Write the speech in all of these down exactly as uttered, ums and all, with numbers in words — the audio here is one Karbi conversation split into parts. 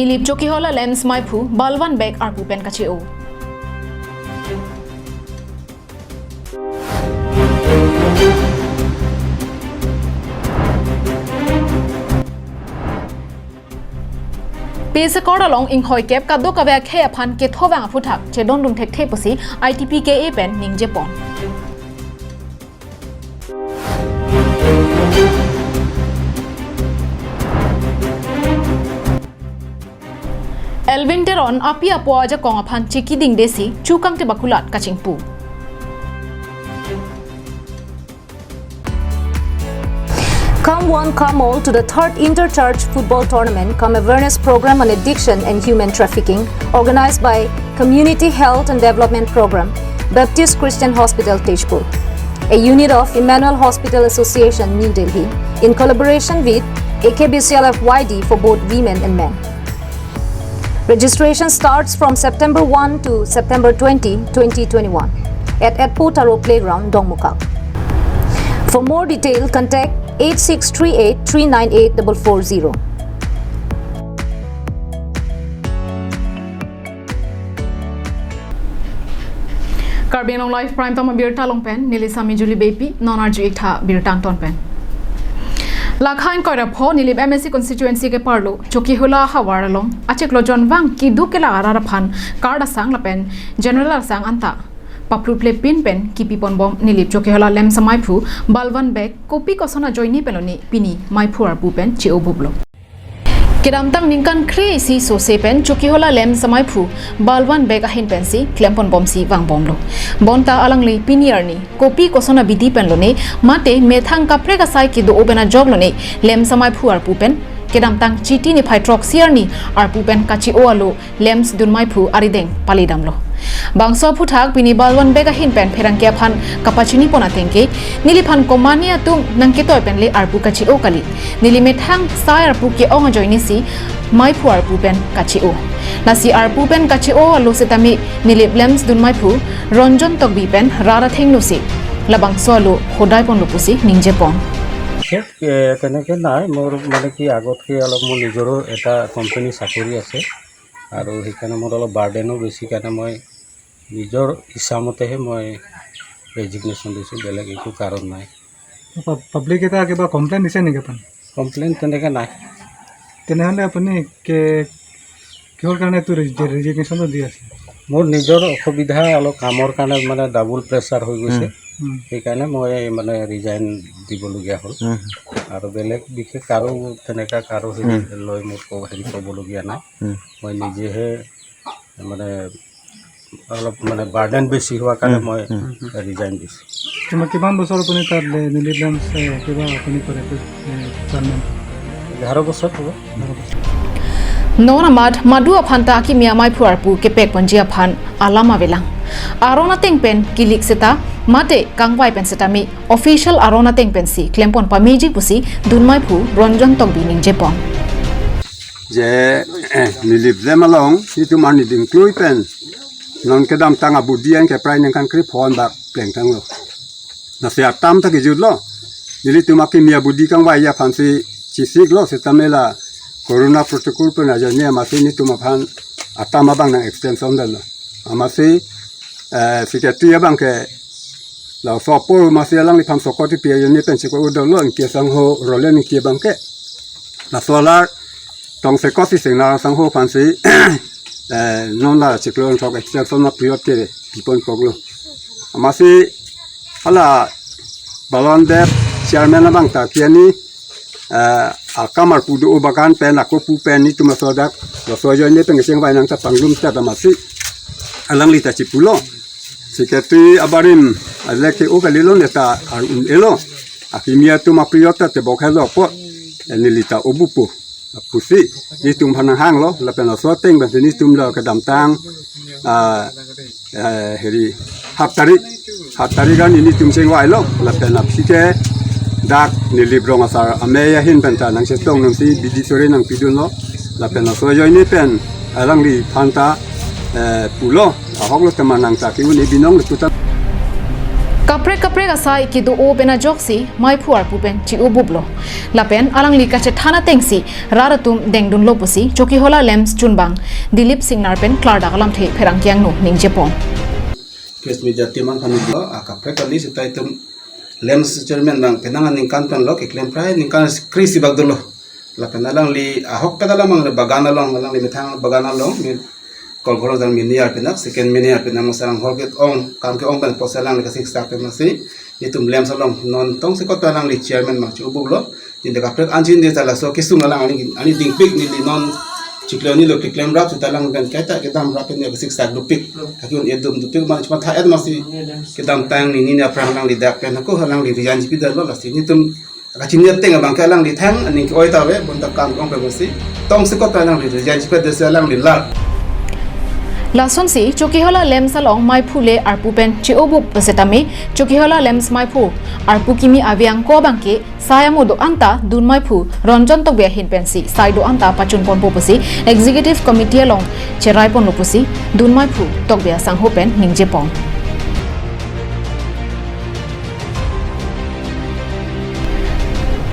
Nilip Chokihola LAMPS maiphu Balwan Beg arpu pen kache-o. Peace Accord along inghoikep kadokave akhei aphan kethovang aphuthak chedondun thekthe pusi I T P K A pen ningjepon. Elwin Teron api apo ajakong aphan chikidingdesi chukang tebakulat kachingpu. Come one, come all to the third Inter-Church Football Tournament cum Awareness Program on Addiction and Human Trafficking, organized by Community Health and Development Program, Baptist Christian Hospital, Tezpur, a unit of Emmanuel Hospital Association, New Delhi, in collaboration with A K B C L F Y D for both women and men. Registration starts from September one to September twenty, twenty twenty-one at Etpo Taro Playground, Dongmukak. For more detail, contact eight six three eight three nine eight double four zero. Karbi Anglong Live Prime Time abirta along pen, neli Sami Julie Beypi, non arju-ik tha birta angton pen. Lakha ingkoi ra pho Nilip M A C constituency ke-arlo, Chokihola havar along, achiklo jonvang keduk kelang arat aphan card asang lapen general asang anta paplut plepin pen kipi ponbom Nilip Chokihola LAMPS amaiphu Balwan Beg kopi koson ajoine pen lone pini maiphu arpu pen che-o buplo. Kedamtang ningkan kre-isi sose pen Chokihola LAMPS amaiphu Balwan Beg ahin pensi klem ponbomsi vangbomlo. Bonta alangli pini arni kopi koson abidi pen lone mate methang kaprek asai kedo-o pen ajok lone LAMPS amaiphu arpu pen kedamtang Chiti niphai throksi arni arpu pen kache-o alo LAMPS dunmaiphu arideng palidamlo. Bangso aphuthak pini Balwan Beg ahin pen pherangke aphan kapachini pon ateng ke, neliphan komane atum nangketoi pen le arpu kache-o kali. Neli methang sai arpu ke-ong ajoinesi maiphu arpu pen kache-o. Lasi arpu pen kache-o alo setame Nilip LAMPS dunmaiphu Ranjan Tokbi pen rat athengno si labangso alo hodai ponlo pusi ningjepon. বিশেষ, এ, তেনেকে নাই। মোৰ মানে কি, আগতকে অলপ মোৰ নিজৰো এটা কোম্পানী চাকৰি আছে আৰু সেইকাৰণে মোৰ অলপ বাৰ্ডেনো বেছি কাৰণে মই নিজৰ ইচ্ছামতেহে মই ৰেজিগনেশ্যন দিছোঁ, বেলেগ একো কাৰণ নাই। পা-, পাব্লিকে এটা কিবা কমপ্লেইন দিছে নেকি আপুনি? কমপ্লেইন তেনেকে নাই। তেনেহ'লে আপুনি কে-, কিহৰ কাৰণে এইটো ৰেজি-, ৰেজিগনেশ্যনটো দি আছে? মোৰ নিজৰ অসুবিধা অলপ কামৰ কাৰণে, মানে ডাবল প্ৰেছাৰ হৈ গৈছে, হুম। হুম। সেইকাৰণে মই মানে ৰিজাইন দিবলগীয়া হ'ল। হুম। আৰু বেলেগ বিশেষ কাৰো তেনেকা কাৰো হেৰি হুম। লৈ মোৰ ক-, হেৰি ক'বলগীয়া নাই। হুম। মই নিজেহে মানে অলপ মানে বাৰ্ডেন বেছি হোৱাৰ কাৰণে হুম, মই হুম। ৰিজাইন দিছোঁ। কিমান, কিমান বছৰ আপুনি তাত লে-, নিলিপ লেম্পছ, এ, কিবা আপুনি কৰে, এ, চেয়াৰমেন? এঘাৰ বছৰ হ'ব। এঘাৰ বছৰ। Non amat madu aphan ta akimi amaiphu arpu kepek ponji aphan alam avelang. Aron ateng pen kilik seta mate kangvai pen setame official aron ateng pensi klempon pameji pusi dunmaiphu Ranjan Tokbi ningjepon. যে, এ, নিলিপ lamp along, itum arni dingklui pen, non kedamtang abudi an ke prai ningkan krepho an bak plengtanglo. Lasi atam ta kejutlo, nelitum akimi abudi kangvai aphansi chesiklo, setame la Corona protocol pen ajoine amatsi nelitum aphan atam abang nang extension damlo. Amatsi, eh, secretary abang ke, laso apor amatsi alangliphan sokot pi ajoine pen chiklo damlo, Ingti asangho Roland Ingti abang ke. Laso alar tongsekot si Singnar asangho aphansi, eh, non la chiklo thok extension na period ke piponkoklo. Amatsi hala Balwan Beg chairman abang ta kiani, eh, akam arpu do bagan pen ako pu pen nelitum laso dak, laso ajoine pen kechengvai nang ta pangrum ta amatsi alangli ta chipulo. Secretary abarim alek ke-o kalilo, neta ar un-elo. Akimi atum a-period ta tebok helo apot, eh, neli ta obupo pusi nelitum aphan nanghanglo, lapen laso ateng pensi nelitum lo kedamtang, ah, eh, heri, hat tarik, hat tarik arni nelitum chengvailo, lapen aphi ke dak Nilip Rong asar amei ahin pen ta nangchetong nangsi bidi sore nangpidunlo, lapen laso ajoine pen alangliphan ta, eh, pulo, ahoklo tema nang ta ki-un-e binong le puta. Kaprek kaprek asai kedo-o pen ajoksi maiphu arpu pen chi-obuplo. Lapen alangli kachethan atengsi rat atum dengdunlo pusi Chokihola LAMPS chunbang Dilip Singnar pen klardak alamthe pherangke angno ningjepon. Press media team aphan lo, ah, kaprek kali seta itum LAMPS chairman abang penang aningkan pen lo keklem prai ningkan kre-isi bak dolo. Lapen alangli ahok pen alam abang bagan along, alangli methang bagan along, mi Kolkolong jang mini arpinak, second mini arpinak, masarang hall ke-ong, kam ke-ong pen pusi alangli kasiksak pen masi, itum LAMPS along non tongsekot alangli chairman abang chi-obuplo, jinte kaprek anjin de tala so kesung alang ani, ani dingpik neli non chiklo nilo keklem rap seta alang pen kaita kedam rap pen kasiksak dopik, kaki un edum dopik man cuma tha-et masi, kedamtang nini ni aphrang alangli dak pen ako alangli resign chipidetlo lasi nitum kachini ateng abang ke alangli thang aning ke-oi ta ave, bonta kam ke-ong pen masi tongsekot alangli resign chipedet si alangli lar. Lasonsi Chokihola LAMPS along maiphu le arpu pen chi-obup setame Chokihola LAMPS maiphu arpu kimi ave angko abang ke sai amo do-an ta dun maiphu Ranjan Tokbi ahin pensi sai do-an ta pachunponpo pusi Executive Committee along cheraiponlo pusi dun maiphu Tokbi asangho pen ningjepon.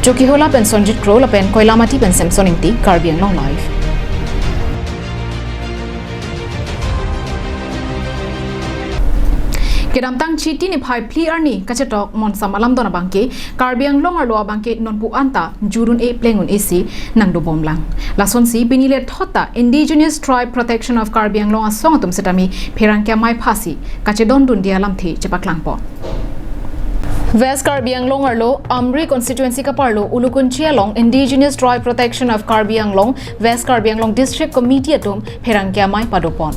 Chokihola pen Sonjit Kro lapen Koilamati pen Samson Ingti, Karbi Anglong Live. Kedamtang Chiti niphai phli arni kachetok monsam alamdon abang ke Karbi Anglong arlo abang ke nonpu anta jurun-e pleng un-e si nangdobomlang. Lasonsi pini lethot ta Indigenous Tribe Protection of Karbi Anglong asong atum setame pherangke amei aphasi kachedondunde alamthe chepaklangpon. West Karbi Anglong arlo Amri constituency kaparlo Ulukunchi along Indigenous Tribe Protection of Karbi Anglong, West Karbi Anglong District Committee atum pherangke amei padopon.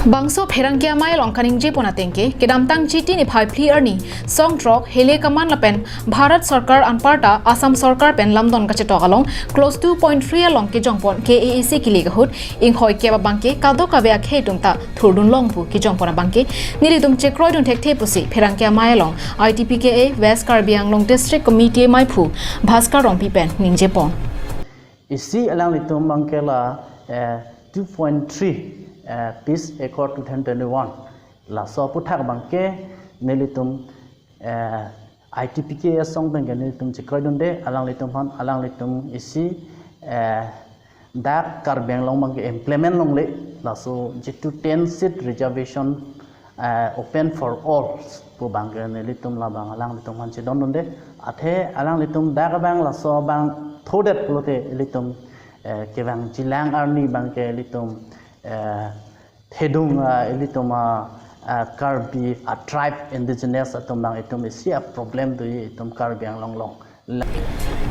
Bangso pherangke amei along kaningjepon ateng ke kedamtang Chiti niphai phli arni song throk Hele Kaman lapen Bharat Sorkar anparta Assam Sorkar pen lamdon kachetok along clause two point three along kejongpon K A A C kilik ahut inghoikep abang ke kadokave akhei atum ta thurdunlong pu kejongpon abang ke nelitum chekroidun thekthe pusi pherangke amei along I T P K A West Karbi Anglong District Committee maiphu Bhaskar Rongpi pen ningjepon. Isi alanglitum abang ke la, eh, two point three, eh, Peace Accord two thousand twenty-one. Laso aphuthak abang ke nelitum, eh, I T P K A asong pen ke nelitum chekroidunde, alanglitum aphan, alanglitum isi, eh, dak Karbi Anglong abang ke implement longle, laso jitu ten seat reservation, eh, open for all pu abang ke nelitum labang alanglitum aphan chedondunde. Athe alanglitum dak abang laso abang thodet pulote ilitum, eh, kevangjilang arni abang ke ilitum, eh, thedung, ah, ilitum, ah, ah, Karbi, ah, tribe indigenous atum abang itum isi a-problem do itum Karbi Anglong along.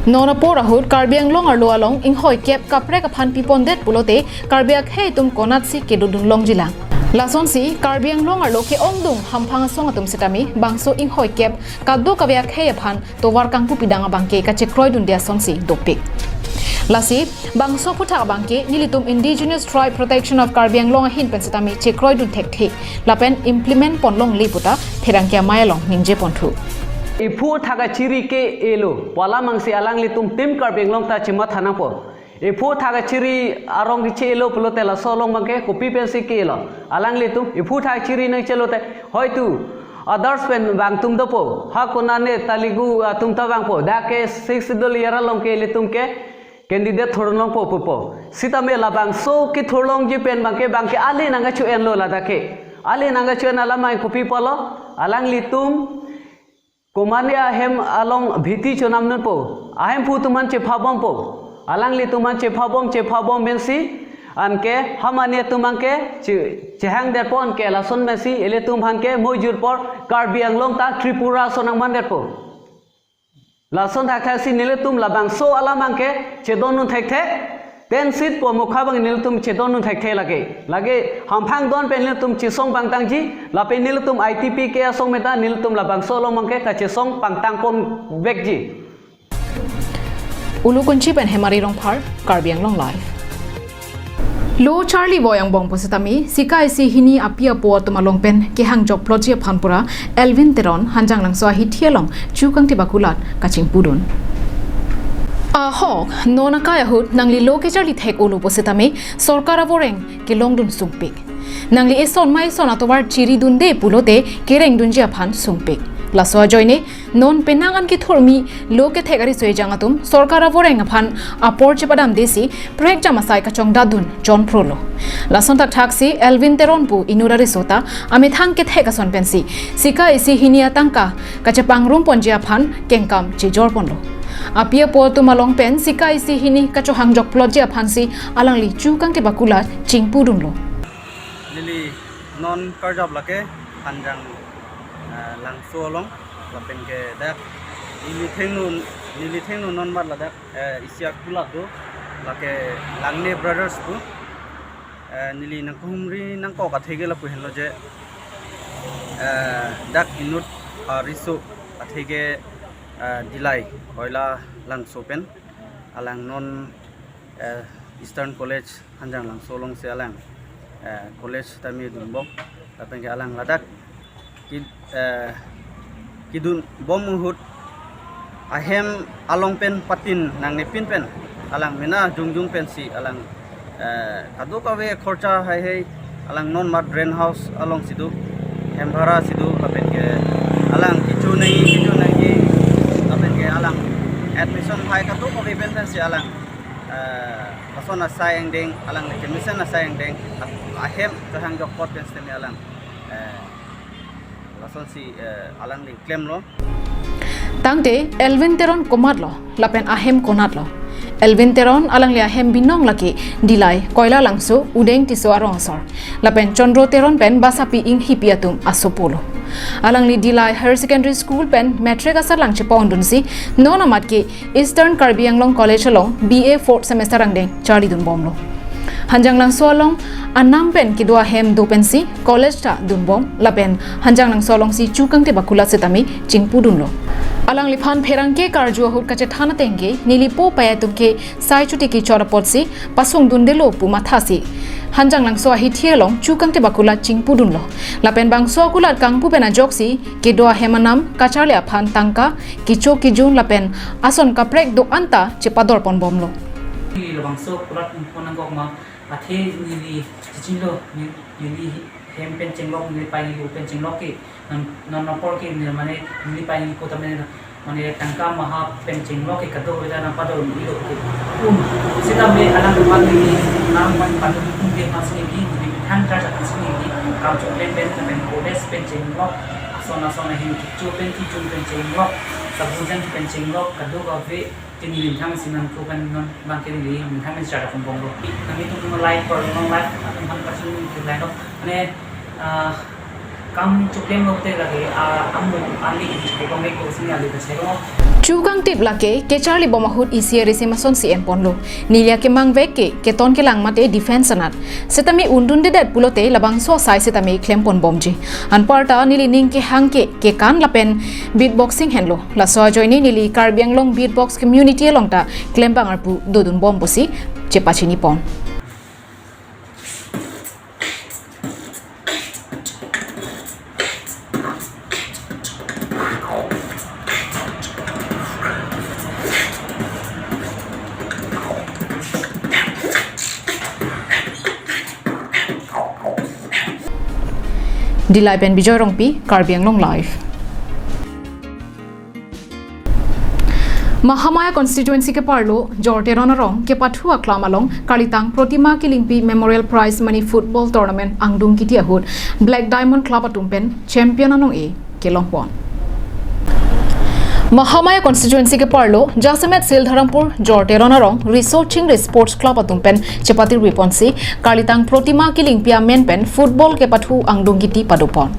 Non apor ahut Karbi Anglong arlo along inghoikep kaprek aphan pipondet pulote Karbi akhei atum konatsi kedodunlongjilang. Lasonsi Karbi Anglong arlo ke-ongdung hamphang asong atum setame bangso inghoikep kadokave akhei aphan tovar kangpu pidang abang ke kachekroidunde asonsi dopik. Lasi bangso aphuthak abang ke nelitum Indigenous Tribe Protection of Karbi Anglong ahin pen setame chekroidun thekthe lapen implement ponlongle puta pherangke amei along ningjeponthu. Ephu thak achiri ke-elo pu alam abangsi alanglitum Team Karbi Anglong ta chematha nangpo. Ephu thak achiri arong keche-elo pulote laso along abang ke kopi pensi ke-elo? Alanglitum ephu thak achiri nangchelote hoitu others pen abang atum dopo. Ha konane Telugu atum ta vangpo. Dak ke Sixth Schedule area along ke ilitum ke candidate thurlongpo pupo. Sitame labangso kethurlongji pen abang ke abang ke ale nangkacho-enlo ladak ke. Ale nangkacho-en alam abang kopi pulo? Alanglitum komane ahem along bhiti chonamnunpo. Ahemphu atum aphan chephabompo. Alanglitum aphan chephabom, chephabom pensi anke hamani atum abang ke che-, chehangdetpo anke lason pensi ilitum aphan ke mo jur apor Karbi Anglong ta Tripura ason nangmandetpo. Lason thakthaksi nelitum labangso alam abang ke chedondun thekthe. Ten seat pu amokha abang nelitum chedondun thekthe lake. Lake hamphang don pen nelitum chesong pangtangji, lapen nelitum I T P K A asong meta nelitum labangso along abang ke kachesong pangtangponvekji. Ulukunchi pen Hemari Rongphar, Karbi Anglong Live. Lo charli voi angbong pusitame, sika isi hini api apo atum along pen kehang jokplotji aphan pura, Elvin Teron, Hanjanglangso ahithi along, chu kangti bakulat, kachingpudun. Ahok, non akai ahut nangli lo kecharli thek-olo pusitame sorkar avoreng kelongdun sungpik. Nangli eson ma eson atovar chiridunde pulote kerengdunji aphan sungpik. Laso ajoine non penang an kethurmi lo kethek ariso ejang atum sorkar avoreng aphan apor chepadamdesi prekjam asai kachongdatdun jonprolo. Lason thakthaksi Elwin Teron pu inut ariso ta amethang kethek ason pensi sika isi hini atangka kachepangrum ponji aphan kengkam chejor ponlo. Api apo atum along pen sika isi hini kachohangjok plotji aphansi alangli chu kangtip akulat chingpudunlo. Neli non karjap lake Hanjang, eh, Langso along, lapen ke dak neli thengno, neli thengno non mat ladak, eh, isi akulat do, lake Langne Brothers do. Eh, neli nangkehumri nangkok atheke lapu henlo je, eh, dak inut, ah, riso atheke, eh, Dillai Koila Langso pen alang non, eh, Eastern College Hanjang Langso alongsi alang, eh, college tame dunbom, lapen ke alang ladak ki, eh, kedunbom ahut ahem along pen patin nangnepin pen alang mena jongjong pensi alang, eh, kadokave khorcha haihai alang non mat rent house alongsi do, hem bhara si do, lapen ke alang kecho nangji, kecho nangji, lapen ke alang admission hai kadokave pen pensi alang, eh, lason asai angdeng, alangli kemesen asai angdeng, a-, ahem chohangjok apot pen sitame alang, eh, lasonsi, eh, alangli klemlo. Tangte Elwin Teron komatlo, lapen ahem konatlo? Elwin Teron alangli ahem binong lake Dillai Koila Langso Udeng Tisso arong asor, lapen Chandra Teron pen Basapi Inghipi atum asopolo. Alangli Dillai Higher Secondary School pen matric asatlang chepa-ondunsi non amat ke Eastern Karbi Anglong College along B A fourth semester angdeng charlidunbomlo. Hanjang Langso along anam pen kedo ahem do pensi college ta dunbom, lapen Hanjang Langso alongsi chu kangtip akulat sitame chingpudunlo. Alangliphan pherangke karju ahut kachethan ateng ke neli po pei atum ke sai chuti kechor apotsi pasungdundelo pu mathasi Hanjang Langso ahithi along chu kangtip akulat chingpudunlo. Lapen bangso akulat kangpu pen ajoksi kedo ahem anam kacharli aphan tangka kecho kejun lapen ason kaprek do-an ta chepador ponbomlo. Neli labangso akulat ingpon nangkok ma, athe neli chechinlo, ne-, neli hem pen chenglok, neli pei neli u pen chenglok ke, non, non apor ke neli mane, neli pei neli ko tame, mane tangka maha pen chenglok ke kadokave ta nangpador neli lo ke. Um, sitame alang man neli, nang man pador kum ke mas neli, neli than kar jakan si neli, kam chok pen pen, pen kodes pen chenglok, ason ason ahin kecho pen kejun pen chenglok, sabun pen chenglok, kadokave ke neli methang si nangkok pen non bang ke neli methang si chara ponbomlo. Nangtum life for long life atum han pachun ke laino. Mane, ah, kam choklem lote lake, ah, amu ali ke kong ko si ali ke chero. Chu kangtip lake kecharlibom ahut isi arisi masonsi enponlo. Neli akemang vek ke keton kelang mate defense anat. Sitame undundedet pulote labangso asai sitame klemponbomji. Anparta neli ning kehang ke kekan lapen beatboxing henlo. Laso ajoine neli Karbi Anglong beatbox community along ta klembang arpu dodunbom pusi chepachinipon. Dillai pen Bijoy Rongpi, Karbi Anglong Live. Mahamaya constituency keparlo Jor Teron arong kepathu aklam along kalitang Protima Killingpi Memorial Prize Money Football Tournament angdung kiti ahut Black Diamond Club atum pen champion anong-e kelongpon. Mahamaya constituency keparlo jasemet Sildharampur Jor Teron arong Riso Chingri Sports Club atum pen chepatirpi ponsi kalitang Protima Killingpi amen pen football kepathu angdung kiti padopon.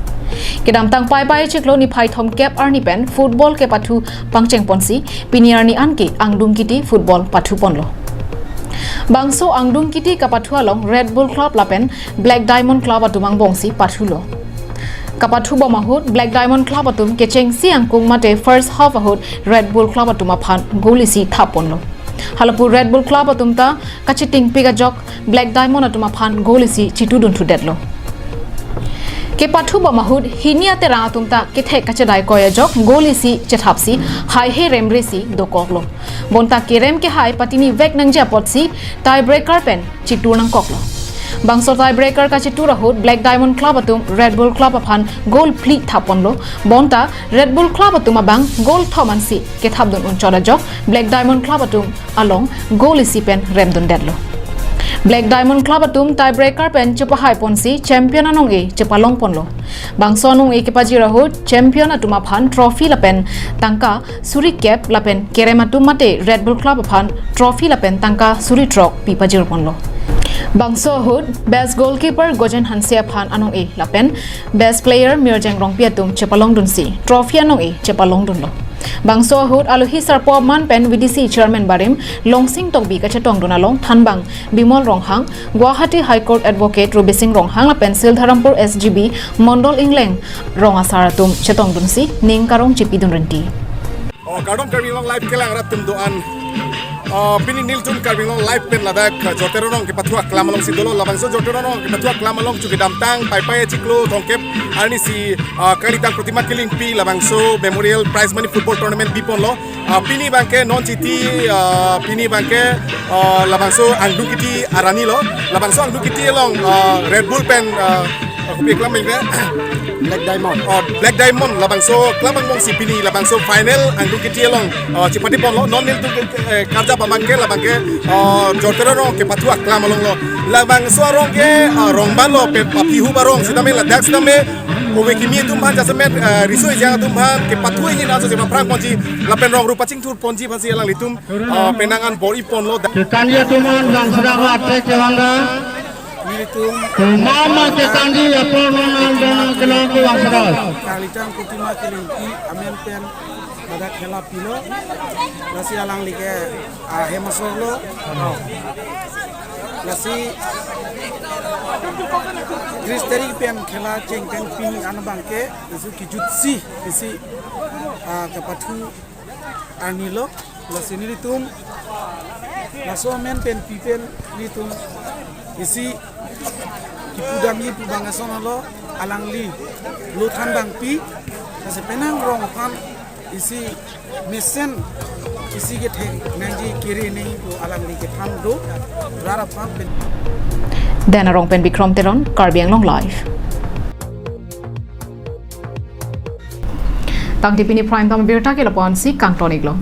Kedamtang Paipai chiklo niphai thomkep arni pen football kepathu pangcheng ponsi pini arni anke angdung kiti football pathu ponlo. Bangso angdung kiti kapathu along Red Bull Club lapen Black Diamond Club atum angbongsi pathulo. Kapathu bom ahut Black Diamond Club atum kechengsi angkung mate first half ahut Red Bull Club atum aphan goal isi thap ponlo. Halapu Red Bull Club atum ta kachitingpik ajok Black Diamond atum aphan goal isi chitudunthudetlo. Kepathu bom ahut hini aterang atum ta kethek kachedai koi ajok goal isi chethapsi haihe remresi dokoklo. Bonta kerem kehai patini vek nangji apotsi tiebreaker pen chitur nangkoklo. Bangso tiebreaker kachitur ahut Black Diamond Club atum Red Bull Club aphan goal phli thapponlo. Bonta Red Bull Club atum abang goal thom ansi kethapdun unchot ajok Black Diamond Club atum along goal isi pen remdundetlo. Black Diamond Club atum tiebreaker pen chepahaiponsi champion anong-e chepalongponlo. Bangso anong-e kepajir ahut champion atum aphan trophy lapen tangka suri kep lapen kerem atum mate Red Bull Club aphan trophy lapen tangka suri throk pi pajirponlo. Bangso ahut best goalkeeper Gojen Hanse aphan anong-e lapen best player Mirjeng Rongpi atum chepalongdunsi trophy anong-e chepalongdunlo. Bangso ahut alohi sarpo aman pen V D C chairman barim Longsing Tokbi kachetongdun along thanbang Bimol Ronghang, Guwahati High Court advocate Rubising Ronghang lapen Sildharampur S G B Mondol Ingleng rong asar atum chetongdunsi ning karong chipidun renti. Oh, kardom Karbi Anglong Live kelang rat atum do-an. Oh, pini nelitum Karbi Anglong Live pen ladak, ah, Jorteronrong kepathu aklam alongsi dolo, labangso Jorteronrong kepathu aklam along chu kedamtang Paipai achiklo thomkep arnisi, ah, kalitang Protima Killingpi labangso Memorial Prize Money Football Tournament biponlo. Ah, pini abangke non chiti, ah, pini abangke, ah, labangso angdung kiti arni lo. Labangso angdung kiti along, ah, Red Bull pen, ah, ah, kopi aklam abangke Black Diamond. Oh, Black Diamond labangso club angbongsi pini labangso final angdung kiti along, ah, chipathuponlo. Non nelitum, eh, karjap abangke labangke, ah, Jorteronrong kepathu aklam alonglo. Labangso arong ke, ah, rong banlo pe papihu barong sitame ladak sitame ove kimi atum aphan jasemet, ah, riso ejang atum aphan kepathu ingin aso chepaphrangponji lapen rong ru pachingthurponji aphansi alanglitum, ah, penang an bor-iponlo. Kekanji atum an bang sedang attack kevang da. Nelitum. Mama kekanji apor non an bang kelang kevang sedang. Kalitang Protima Killingpi amen pen pada khela pilo. Lasi alangli ke, ah, hem asorlo. Lasi tris tarik pen khela cheng pen pini an abangke isi kejutsi isi, ah, kepathu arni lo. Lasi nelitum laso amen pen pi pen nelitum isi kipudamji pu bang ason alo alangli lo thanbangpi. Lasi penang rong aphan isi mesen isi kethek nangji kiri nangji pu alangli kethan do rat aphan pen. Den Arong pen Bikrom Teron, Karbi Anglong Live. Tangte pini prime time abirta ke lapu-ansi kangton-iklo.